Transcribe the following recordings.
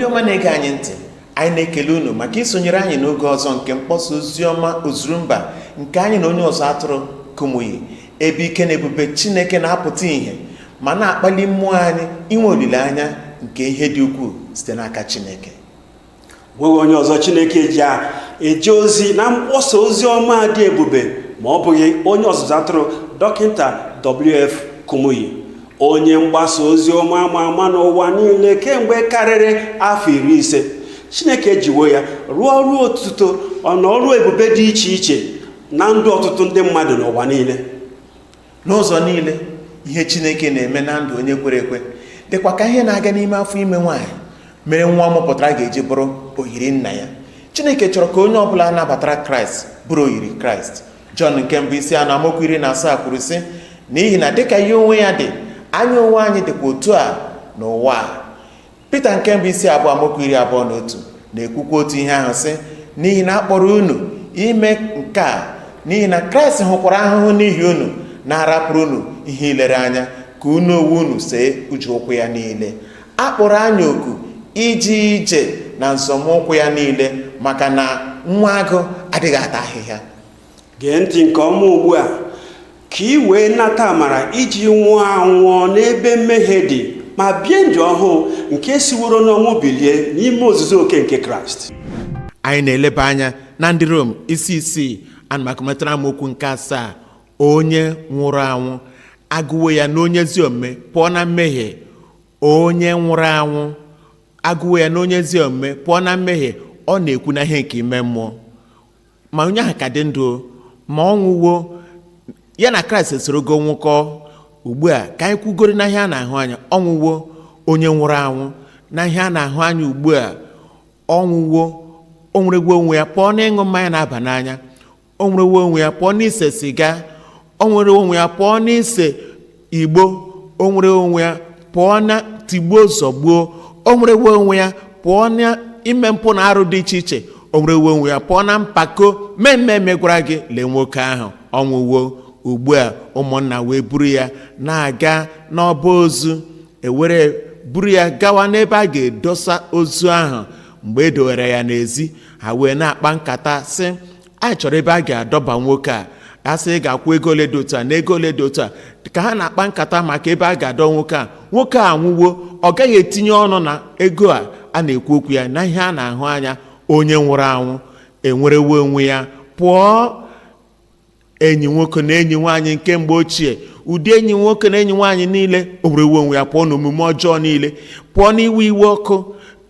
Ndị ọma na-ege anyị ntị, anyị na-ekele unu maka isonyere anyị n'oge ọzọ nke mkpọsa ozi ọma ozurumba nke anyị na onye ọzọ atụrụ Kumuyi, ebe ike na ebube Chineke na-apụta ìhè ma na-akpali mmụọ anyị inwe olileanya nke ihe dị ukwuu site n'aka Chineke. Nweghị onye ọzọ Chineke ji eje ozi na mkpọsa ozi ọma dị ebube ma ọ bụghị onye ọzụzụ atụrụ Dọkịta W.F. Kumuyi, onye mgbasa ozi ọma ama ama n'ụwa niile kemgbe karịrị afọ 50. Chineke jiwo ya rụọ ọrụ otuto ọnọrụ ebube dị iche iche na ndụ ọtụtụ ndị mmadụ n'ụwa niile. N'ụzọ niile, ihe Chineke na-eme na ndụ onye kwere ekwe dịkwa ka ihe na-aga n'ime afọ ime nwaanyị mere nwa ọ mụpụtara ga-eji bụrụ oyiri nna ya. Chineke chọrọ ka onye ọbụla nabatara Kraịst bụrụ oyiri Kraịst. Jọn nke mbụ isi 4 amaokwu 17 kwuru sị, n'ihi na dịka ihe onwe ya dị, anyị onwe anyị dịkwa otu a n'ụwa a. Pita nke mbụ isi 2 amaokwu 21 na-ekwukwa otu ihe ahụ sị, n'ihi na a kpọrọ unu ime nke a, n'ihi na Kraịst hụkwara ahụhụ n'ihi unu, na-arapụrụ unu ihe ilere anya ka unu onwe unu see uju ụkwụ ya niile. A kpọrọ anyị oku ije ije na nzọmụkwụ ya niile, maka na nwa agụ adịghị ata ahịhịa. Gee ntị nke ọma ugbu a ka ị wee nata amara iji nwụọ anwụọ n'ebe mmehie dị ma bie ndụ ọhụụ nke siworo n'ọnwụ bilie n'ime ozuzu oke nke Kraịst. Anyị na-eleba anya na ndị Rom isi 6 ana amaokwu nke 7. Onye nwụrụ anwụ agụwo ya n'onye ezi omume pụọ na mmehie. Onye nwụrụ anwụ agụwo ya n'onye ezi omume pụọ na mmehie. Ọ na-ekwu na ihe nke ime mmụọ, ma onye ahụ ka dị ndụ, ma ọ nwụwo, ya na Kraịst esorogo nwụkọ. Ugbu a ka anyị kwugoro na ihe a na-ahụ anya, ọ nwụwo. Onye nwụrụ anwụ na ihe a na-ahụ anya ugbu a, ọ nwụwo. O nwerewo onwe ya pụọ n'ịṅụ mmanya na-aba n'anya, o nwerewo onwe ya pụọ n'ise siga, o nwere onwe ya pụọ n'ise igbo, o nwere onwe ya pụọ na tigbuo zọgbuo, o nwerewo onwe ya pụọ na ime mpụ na arụ dị iche iche, o nwerewo onwe ya pụọ na mpako mmemme gwara gị lee nwoke ahụ, ọ nwụwo. Ugbu a ụmụnna wee buru ya na-aga n'ọba ozu, ewere buru ya gawa n'ebe a ga-edosa ozu ahụ. Mgbe e dowere ya n'ezi, ha wee na-akpa nkata sị, anyị chọrọ ebe a ga-adọba nwoke a, a sị ị ga-akwụ ego ole dị otu a na ego ole dị otu a. Ka ha na-akpa nkata maka ebe a ga-adọ nwoke a, nwoke a anwụwo, ọ gaghị etinye ọnụ na ego a a na-ekwu okwu ya na ihe a na-ahụ anya. Onye nwụrụ anwụ enwerewo onwe ya pụọ. Enyi nwoke na enyi nwaanyị nke mgbe ochie, ụdị enyi nwoke na enyi nwaanyị niile, o werewo onwe ya pụọ n'omume ọjọọ niile, pụọ n'iwe iwe ọkụ,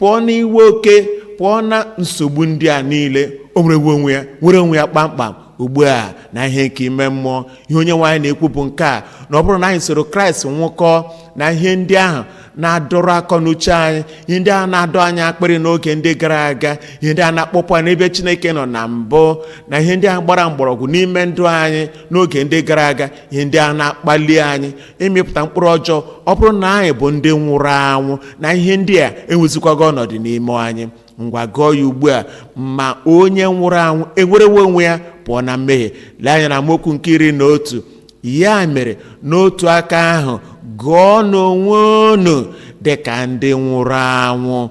pụọ n'iwe oke, pụọ na nsogbu ndị a niile. O werewo onwe ya, nwere onwe ya kpamkpam ugbu a na ihe nke ime mmụọ. Ihe onye nwaanyị na-ekwu bụ nke a, na ọ bụrụ na anyị soro Kraịst nwụkọ na ihe ndị ahụ na-adọrọ akọ n'uche anyị, ihe ndị ahụ na-adọ anyị akpịrị n'oge ndị gara aga, ihe ndị a na-akpọpụ anyị n'ebe Chineke nọ na mbụ, na ihe ndị ahụ gbara mgbọrọgwụ n'ime ndụ anyị n'oge ndị gara aga, ihe ndị ahụ na-akpali anyị ịmịpụta mkpụrụ ọjọọ, ọ bụrụ na anyị bụ ndị nwụrụ anwụ na ihe ndị a enwezikwago ọnọdụ n'ime anyị. Ngwa gụọ ya ugbu a, ma onye nwụrụ anwụ enwerewo onwe ya pụọ na mmehie. Lee anya na amaokwu nke 11. Ya mere n'otu aka ahụ gụọ n'onwe unu dịka ndị nwụrụ anwụ,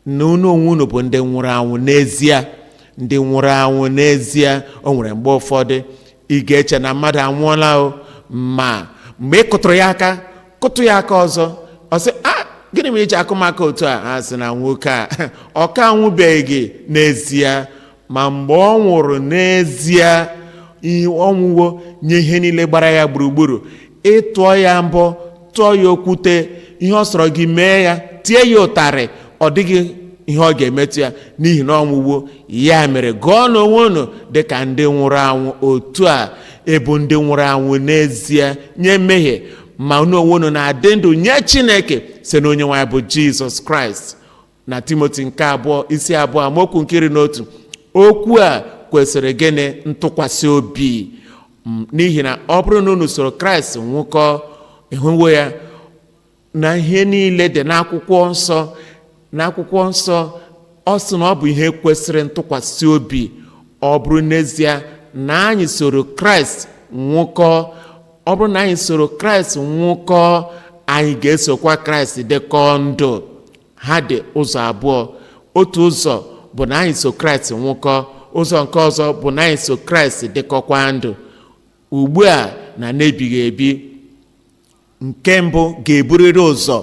na unu onwe unu bụ ndị nwụrụ anwụ n'ezie, ndị nwụrụ anwụ n'ezie. O nwere mgbe ụfọdụ ị ga-eche na mmadụ anwụọla o, ma mgbe ị kụtụrụ ya aka, kụtụ ya aka ọzọ, ọ sị, a gịnị mere iji akụ m aka otu a? Ha sị na nwoke a ọ ka anwụbeghị n'ezie. Ma mgbe ọ nwụrụ n'ezie, ọnwụwo nye ihe niile gbara ya gburugburu. Ịtụọ ya mbọ, tụọ ya okwute, ihe ọ sọrọ gị mee ya, tie ya ụtarị, ọ dịghị ihe ọ ga-emetụ ya, n'ihi na ọnwụwo. Ya mere gụọ n'onwe unu dịka ndị nwụrụ anwụ otu a, ịbụ ndị nwụrụ anwụ n'ezie nye mmehie, ma unu onwe unu na-adị ndụ nye Chineke site n'onye nwe anyị bụ Jizọs Kraịst. Na Timoti nke 2 isi 2 amaokwu nke 11, okwu a kwesịrị gịnị? Ntụkwasị obi. N'ihi na ọ bụrụ na unu soro Kraịst nwụkọ, ịhụwo ya na ihe niile dị n'akwụkwọ nsọ. N'akwụkwọ nsọ ọ sị na ọ bụ ihe kwesịrị ntụkwasị obi. Ọ bụrụ n'ezie na anyị soro Kraịst nwụkọ, ọ bụrụ na anyị soro Kraịst nwụkọ, anyị ga-esokwa Kraịst dịkọ ndụ. Ha dị ụzọ abụọ. Otu ụzọ bụ na anyị so Kraịst nwụkọ, ụzọ nke ọzọ bụ na anyị so Kraịst dịkọkwa ndụ ugbu a na n'ebighị ebi. Nke mbụ ga-eburịrị ụzọ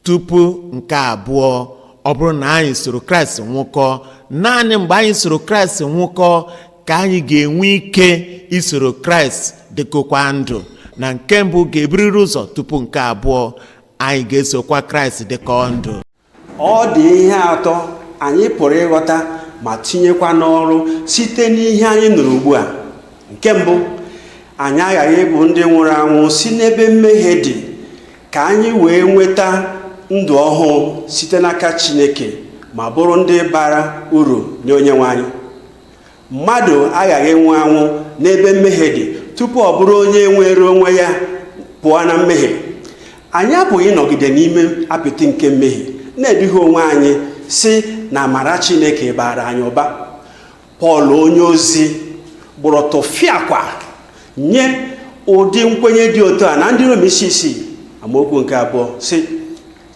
tupu nke abụọ. Ọ bụrụ na anyị soro Kraịst nwụkọ, naanị mgbe anyị soro Kraịst nwụkọ ka anyị ga-enwe ike isoro Kraịst dịkọkwa ndụ. Na nke mbụ ga-eburịrị ụzọ tupu nke abụọ, anyị ga-esokwa Kraịst dịkọ ndụ. Ọ dị ihe atọ anyị pụrụ ịghọta ma tinyekwa n'ọrụ site n'ihe anyị nụrụ ugbu a. Nke mbụ, anyị aghaghị ịbụ ndị nwụrụ anwụ si n'ebe mmehie dị ka anyị wee nweta ndụ ọhụụ site n'aka Chineke ma bụrụ ndị bara uru nye Onyenwe anyị. Mmadụ aghaghị ịnwụ anwụ n'ebe mmehie dị tupu ọ bụrụ onye nwere onwe ya pụọ na mmehie. Anyị apụghị ịnọgide n'ime apịtị nke mmehie na-eduhie onwe anyị si na amara Chineke bara anyị ụba. Pọl onye ozi gbụrụ tụfịakwa nye ụdị nkwenye dị otu a na ndị Rom isi 6 amaokwu nke 2 sị,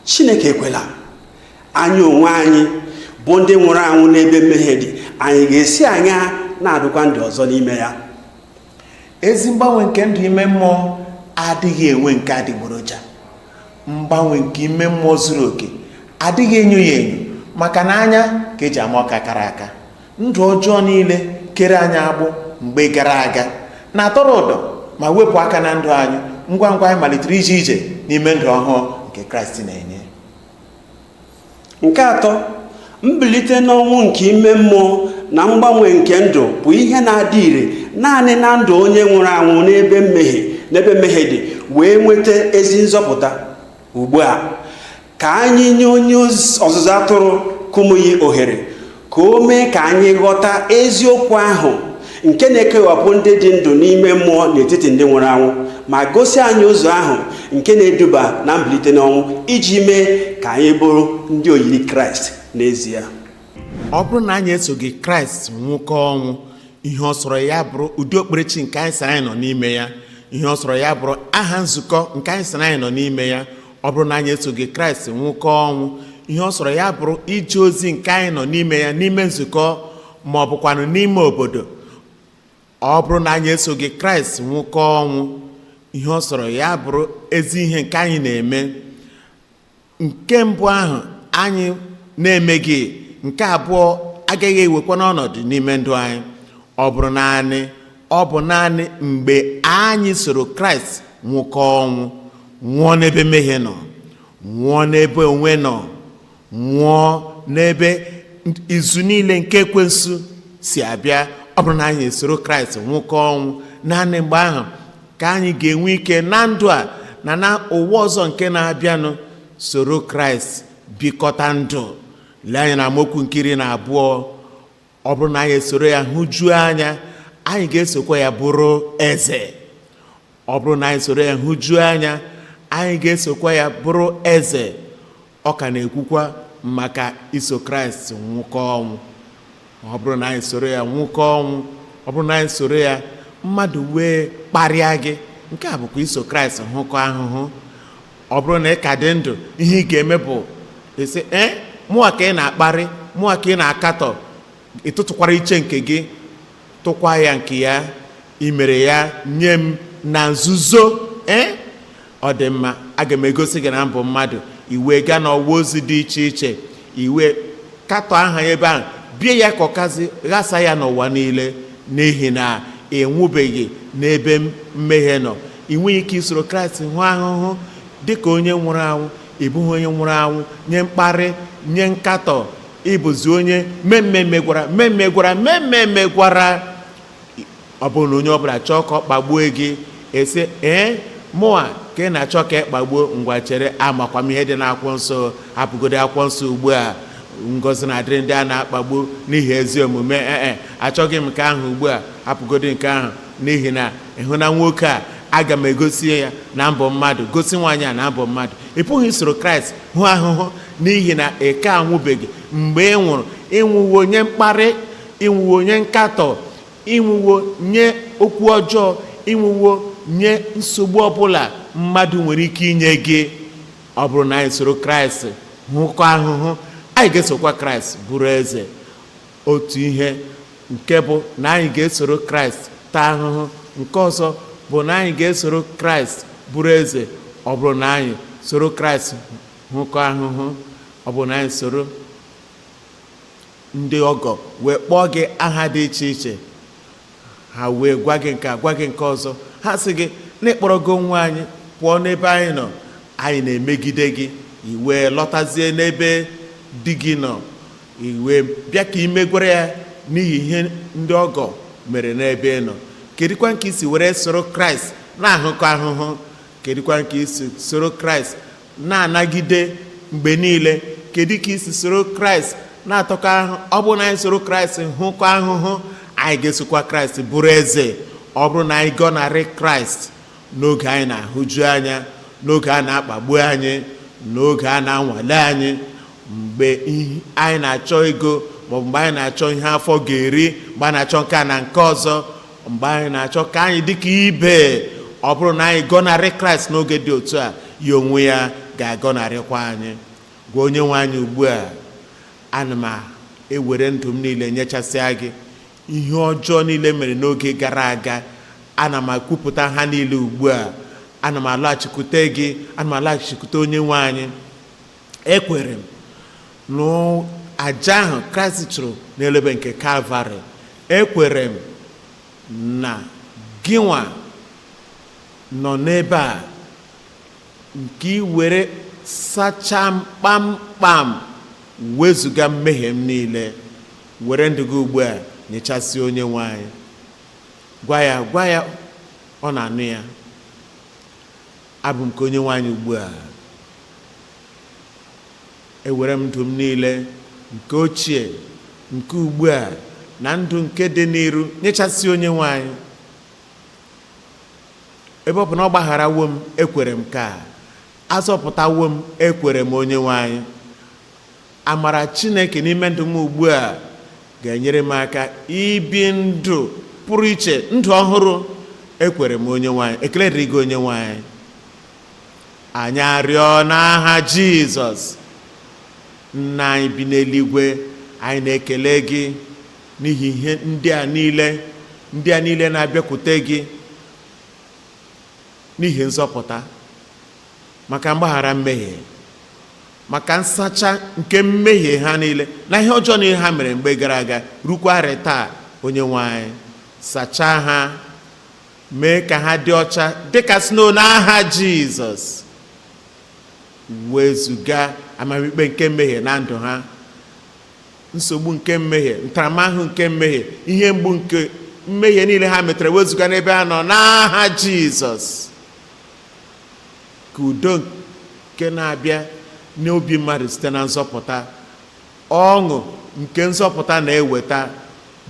Chineke ekwela, anyị onwe anyị bụ ndị nwụrụ anwụ n'ebe mmehie dị, anyị ga-esi anya na-adụkwa ndụ ọzọ n'ime ya. Ezi mgbanwe nke ndụ ime mmụọ adịghị enwe nke adịgboroja. Mgbanwe nke ime mmụọ zuru oke adịghị enyo ya enyo, maka na anya ka eji ama ọka kara aka. Ndụ ọjọọ niile kere anyị agbụ mgbe gara aga na-atọrọ ụdọ ma wepụ aka na ndụ anyị ngwa ngwa anyị malitere ije ije n'ime ndụ ọhụụ nke Kraịst na-enye. Nke atọ, mbilite n'ọnwụ nke ime mmụọ na mgbanwe nke ndụ bụ ihe na-adị ire naanị na ndụ onye nwụrụ anwụ n'ebe mmehie dị wee nweta ezi nzọpụta. Ugbu a ka anyị nye onye ọzụzụ atụrụ Kumuyi ohere ka o mee ka anyị ghọta eziokwu ahụ nke na-ekewapụ ndị dị ndụ n'ime mmụọ n'etiti ndị nwụrụ anwụ, ma gosi anyị ụzọ ahụ nke na-eduba na mbilite n'ọnwụ iji mee ka anyị bụrụ ndị oyiri Kraịst n'ezie. Ọ bụrụ na anyị esoghị Kraịst nwụkọ ọnwụ, ihe ọ sọrọ ya bụrụ ụdị okpukperechi nke anyị sị anyị nọ n'ime ya, ihe ọ sọrọ ya bụrụ aha nzukọ nke anyị sị anyị nọ n'ime ya, ọ bụrụ na anyị esoghị Kraịst nwụkọ ọnwụ, ihe ọ sọrọ ya bụrụ ije ozi nke anyị nọ n'ime ya n'ime nzukọ ma ọ bụkwanụ n'ime obodo, ọ bụrụ na anyị esoghị Kraịst nwụkọ ọnwụ, ihe ọ sọrọ ya bụrụ ezi ihe nke anyị na-eme, nke mbụ ahụ anyị na-emeghị, nke abụọ agaghị ewekwa n'ọnọdụ n'ime ndụ anyị. Ọ bụ naanị mgbe anyị soro Kraịst nwụkọ ọnwụ, nwụọ n'ebe mmehie nọ, nwụọ n'ebe onwe nọ, nwụọ n'ebe izu niile nke ekwensu si abịa, ọ bụrụ na anyị esoro Kraịst nwụkọ ọnwụ, naanị mgbe ahụ ka anyị ga-enwe ike na ndụ a na na ụwa ọzọ nke na-abịanụ soro Kraịst bikọta ndụ. Lee anya na amaokwu nke 12. Ọ bụrụ na anyị esoro ya hụjuo anya, anyị ga-esokwa ya bụrụ eze. Ọ bụrụ na anyị soro ya hụjuo anya, anyị ga-esokwa ya bụrụ eze. Ọ ka na-ekwukwa maka iso Kraịst nwụkọ ọnwụ. Ọ bụrụ na anyị soro ya nwụkọ ọnwụ, ọ bụrụ na anyị soro ya, mmadụ wee kparịa gị, nke a bụkwa iso Kraịst hụkọ ahụhụ. Ọ bụrụ na ị ka dị ndụ, ihe ị ga-eme bụ isi mụa ka ị na-akparị, mụa ka ị na-akatọ, ị tụtụkwara iche nke gị, tụkwa ya nke ya, ị mere ya nye m na nzuzo. Ọ dị mma, aga m egosi gị na mbụ mmadụ. Iwe gaa n'ọwa ozi dị iche iche, iwe katọ aha ya ebe ahụ, bie ya ka ọkazi ghasa ya n'ụwa niile, n'ihi na ị nwụbeghị n'ebe mmehie nọ. Ị nweghị ike isoro Kraịst hụ ahụhụ dịka onye nwụrụ anwụ. Ị bụghị onye nwụrụ anwụ nye mkparị, nye nkatọ. Ịbụzi onye mmemme gwara mmemme gwara mmemme gwara. Ọ bụrụ na onye ọbụla chọọ ka ọ kpagbuo gị, esi mụa ka ị na-achọ ka ị kpagbuo, ngwa chere, amakwa m ihe dị n'akwụkwọ nsọ, hapụgodo akwụkwọ nsọ ugbu a. Ngọzi na-adịrị ndị a na-akpagbu n'ihi ezi omume. Achọghị m nke ahụ ugbu a, hapụgodo nke ahụ, n'ihi na ịhụ na nwoke a, aga m egosi ya na mbụ mmadụ, gosi nwaanyị a na mbụ mmadụ. Ị pụghị isoro Kraịst hụ ahụhụ n'ihi na ị ka anwụbeghị. Mgbe ị nwụrụ, ịnwụwo nye mkparị, ịnwụwo nye nkatọ, ịnwụwo nye okwu ọjọọ, ịnwụwo nye nsogbu ọbụla mmadụ nwere ike inye gị. Ọ bụrụ na anyị soro Kraịst Hụkọ ahụhụ, anyị ga-esokwa Kraịst bụrụ eze. Otu ihe nke bụ na anyị ga-esoro Kraịst taa ahụhụ, nke ọzọ bụ na anyị ga-esoro Kraịst bụrụ eze. Ọ bụrụ na anyị soro Kraịst hụkọ ahụhụ, ọ bụrụ na anyị soro ndị ọgọ wee kpọọ gị aha dị iche iche, ha wee gwa gị nke a, gwa gị nke ọzọ, ha sị gị na ịkpọrọgo nwa anyị pụọ n'ebe anyị nọ, anyị na-emegide gị, i wee lọtazie n'ebe di gị nọ, i wee bịa ka ị megwara ya n'ihi ihe ndị ọgọ mere n'ebe ị nọ. Kedụkwa nke isi were soro Kraịst na-ahụkọ ahụhụ? Kedụkwa nke isi soro Kraịst na-anagide mgbe niile? Kedu ka isi soro Kraịst na-atọkọ ahụhụ? Ọ bụrụ na anyị soro Kraịst hụkọ ahụhụ, anyị ga-esokwa Kraịst bụrụ eze. Ọ bụrụ na anyị gọnarị Kraịst n'oge anyị na-ahụju anya, n'oge a na-akpagbu anyị, n'oge a na-anwale anyị, mgbe anyị na-achọ ego, maọbụ mgbe anyị na-achọ ihe afọ ga-eri, mgbe anyị na-achọ nke a na nke ọzọ, mgbe anyị na-achọ ka anyị dịka ibe, ọ bụrụ na anyị gọnarị Kraịst n'oge dị otu a, ya onwe ya ga-agọnarịkwa anyị. Gwa Onye nwe anyị ugbu a, ana m ewere ndụ m niile nyechasịa gị. Ihe ọjọọ niile mere n'oge gara aga, ana m ekwupụta ha niile ugbu a. Ana m alọghachikwute gị, ana m alọghachikwute Onye nwe anyị. Ekwere m n'aja ahụ Kraịst chụrụ n'elebe nke Kalvarị. Ekwere m na gịnwa nọ n'ebe a nke i were sachaa m kpamkpam, wezụga mmehie m niile. Were ndụ gị ugbu a nyechasị Onye nwe anyị. Gwa ya, gwa ya, ọ na-anụ ya. Abụ m ka Onye nwe anyị ugbu a. Ewere m ndụ m niile, nke ochie, nke ugbu a, na ndụ nke dị n'iru, nyechasị Onye nwe anyị. Ebe ọ bụ na ọ gbagharawo m, ekwere m ka azọpụtawo m, ekwere m Onye nwe anyị. Amara Chineke n'ime ndụ m ugbu a ga-enyere m aka ibi ndụ pụrụ iche, ndụ ọhụrụ. Ekwere m Onye nwe anyị. Ekele dịrị gị, Onye nwe anyị. Anyị arịọ n'aha Jizọs. Nna anyị bi n'eluigwe, anyị na-ekele gị n'ihi ihe ndị a niile, ndị a niile na-abịakwute gị n'ihi nzọpụta, maka mgbaghara mmehie, maka nsacha nke mmehie ha niile na ihe ọjọọ niile ha mere mgbe gara aga rukwarị taa. Onye nwe anyị, sachaa ha, mee ka ha dị ọcha dịka snow n'aha Jizọs. Wezụga amamikpe nke mmehie na ndụ ha, nsogbu nke mmehie, ntaramahụhụ nke mmehie, ihe mgbu nke mmehie niile ha metere, wezụga n'ebe ha nọ n'aha Jizọs. Ka udo nke na-abịa n'obi mmadụ site na nzọpụta, ọṅụ nke nzọpụta na-eweta,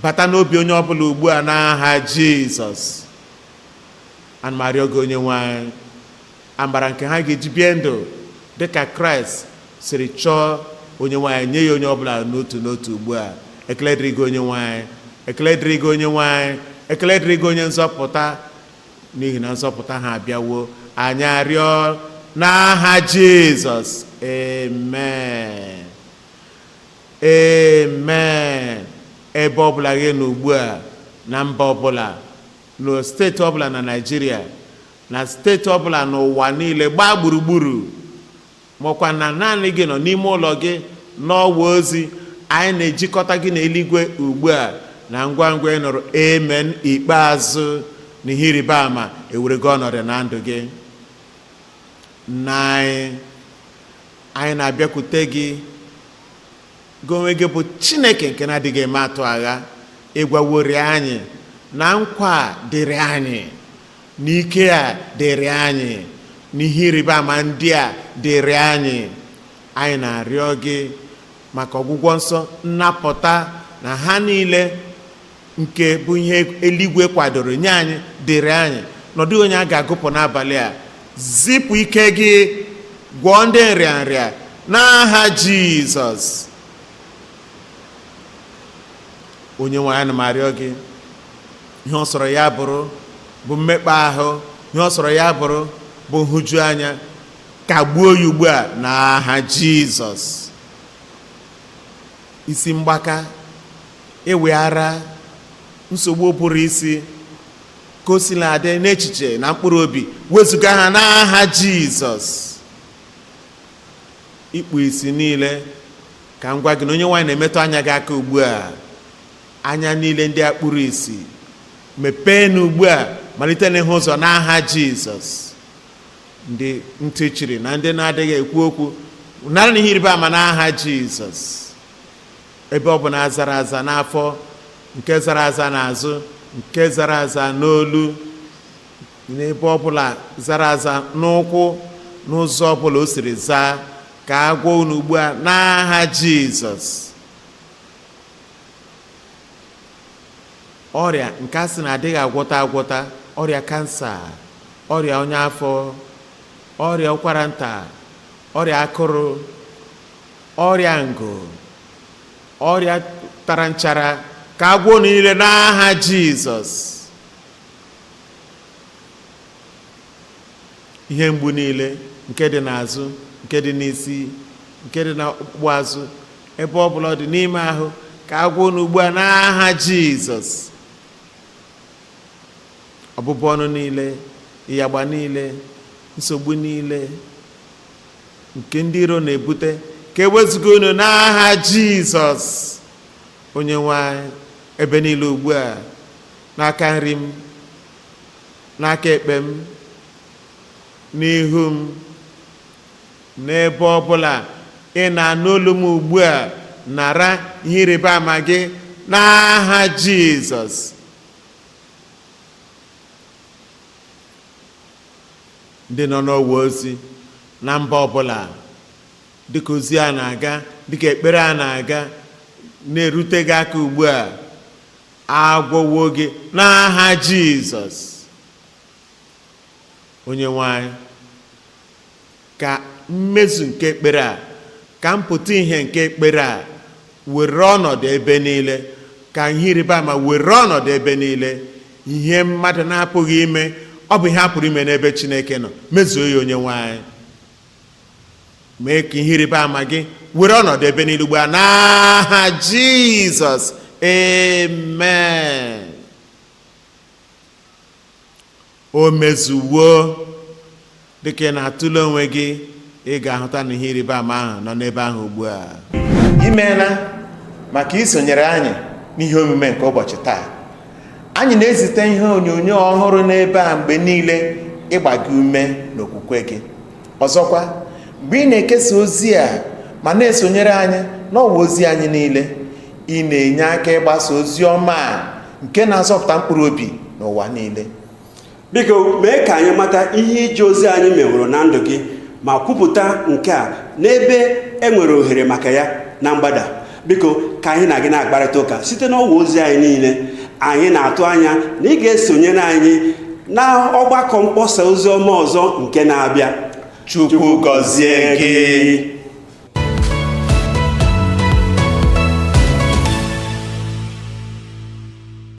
bata n'obi onye ọbụla ugbu a n'aha Jizọs. Ana m arịọ gị, Onye nwe anyị, amara nke ha ga-eji bie ndụ dịka Kraịst siri chọọ, Onye nwe anyị, nye ya onye ọbụla n'otu n'otu ugbu a. Ekele dịrị gị, Onye nwe anyị. Ekele dịrị gị, Onye nwe anyị. Ekele dịrị gị, Onye nzọpụta, n'ihi na nzọpụta ha abịawo. Anyị arịọ n'aha Jizọs, amen, amen. Ebe ọbụla gị nọ ugbu a, na mba ọbụla, na steeti ọbụla na Naịjirịa, na steeti ọbụla n'ụwa niile gbaa gburugburu, makwa na naanị gị nọ n'ime ụlọ gị n'ọwa ozi anyị na-ejikọta gị n'eluigwe ugbu a, na ngwa ngwa ị nụrụ amen ikpeazụ na ihe ịrịba ama ewerego ọnọdụ na ndụ gị. Nna anyị, anyị na-abịakwute gị, gị onwe gị bụ Chineke nke na-adịghị eme atụ agha. Ịgwawori anyị na nkwa a dịrị anyị, n'ike a dịrị anyị, n'ihe ịrịba ama ndị a dịrị anyị. Anyị na-arịọ gị maka ọgwụgwọ nsọ, nnapụta, na ha niile nke bụ ihe eluigwe kwadoro nye anyị dịrị anyị. Nọdụ onye a ga-agụpụ n'abalị a. Zipụ ike gị, gwọọ ndị nrịanrịa n'aha Jizọs. Onye nwe anyị, ana m arịọ gị, ihe ọ sọrọ ya bụrụ bụ mmekpa ahụ, ihe ọ sọrọ ya bụrụ bụ nhụju anya, Kagbuo ya ugbu a n'aha Jizọs. Isi mgbaka, ịwị ara, nsogbu ụbụrụ isi, ka o sila dị n'echiche na mkpụrụ obi, wezụga ha n'aha Jizọs. Ikpu isi niile, ka m gwa gị na onye nwaanyị na-emetụ anya gị aka ugbu a. Anya niile ndị a kpuru isi, mepee ugbu a, malite n'ịhụ ụzọ n'aha Jizọs. Ndị ntị chiri na ndị na-adịghị ekwu okwu, nara na ihe ịrịba ama n'aha Jizọs. Ebe ọ bụ na azara aza n'afọ, nke zara aza n'azụ, nke zara aza n'olu, n'ebe ọbụla zara aza n'ụkwụ, n'ụzọ ọbụla o siri zaa, ka a gwọọ unu ugbu a n'aha Jizọs. Ọrịa nke a sị na adịghị agwọta agwọta, ọrịa kansa, ọrịa ọnya afọ, ọrịa ụkwara nta, ọrịa akụrụ, ọrịa ngụ, ọrịa tara nchara, ka a gwọọ unu niile n'aha Jizọs. Ihe mgbu niile nke dị n'azụ, nke dị n'isi, nke dị n'ọkpụkpụ azụ, ebe ọ bụla ọ dị n'ime ahụ, ka a gwọọ unu ugbu a n'aha Jizọs. Ọbụbụ ọnụ niile, ịyagba niile, nsogbu niile nke ndị iro na-ebute, ka ewezuga unu n'aha Jizọs. Onye nwe anyị, ebe niile ugbu a, n'aka nri m, n'aka ekpe m, n'ihu m, n'ebe ọbụla ị na-anụ olu m ugbu a, nara ihe ịrịba ama gị n'aha Jizọs. Ndị nọ n'ọwa ozi na mba ọbụla, dịka ozi a na-aga, dịka ekpere a na-aga, na-erute gị aka ugbu a, agwọwo gị n'aha Jizọs. Onye nwe anyị, ka mmezu nke ekpere a, ka mpụta ihe nke ekpere a were ọnọdụ ebe niile, ka ihe ịrịba ama were ọnọdụ ebe niile. Ihe mmadụ na-apụghị ime, ọ bụ ihe a pụrụ ime n'ebe Chineke nọ. Mezuo ya, onye nwe anyị. Mee ka ihe ịrịba ama gị were ọnọdụ ebe niile ugbu a n'aha Jizọs. Amen. O mezuwo. Dịka ị na-atụle onwe gị, ị ga-ahụta na ihe ịrịba ama ahụ nọ n'ebe ahụ ugbu a. Imeela maka isonyere anyị n'ihe omume nke ụbọchị taa. Anyị na-ezite ihe onyonyo ọhụrụ n'ebe a mgbe niile ịgba gị ume n'okwukwe gị. Ọzọkwa, mgbe ị na-ekesa ozi a ma na-esonyere anyị n'ọwa ozi anyị niile, ị na-enye aka ịgbasa ozi ọma a nke na-azọpụta mkpụrụ obi n'ụwa niile. Biko mee ka anyị mata ihe ije ozi anyị meworo na ndụ gị, ma kwupụta nke a n'ebe e nwere ohere maka ya na mgbada. Biko ka anyị na gị na-akparịta ụka site n'ọwa ozi anyị niile. Anyị na-atụ anya na ị ga-esonyere anyị na ọgbakọ mkpọsa ozi ọma ọzọ nke na-abịa. Chukwu gọzie gị.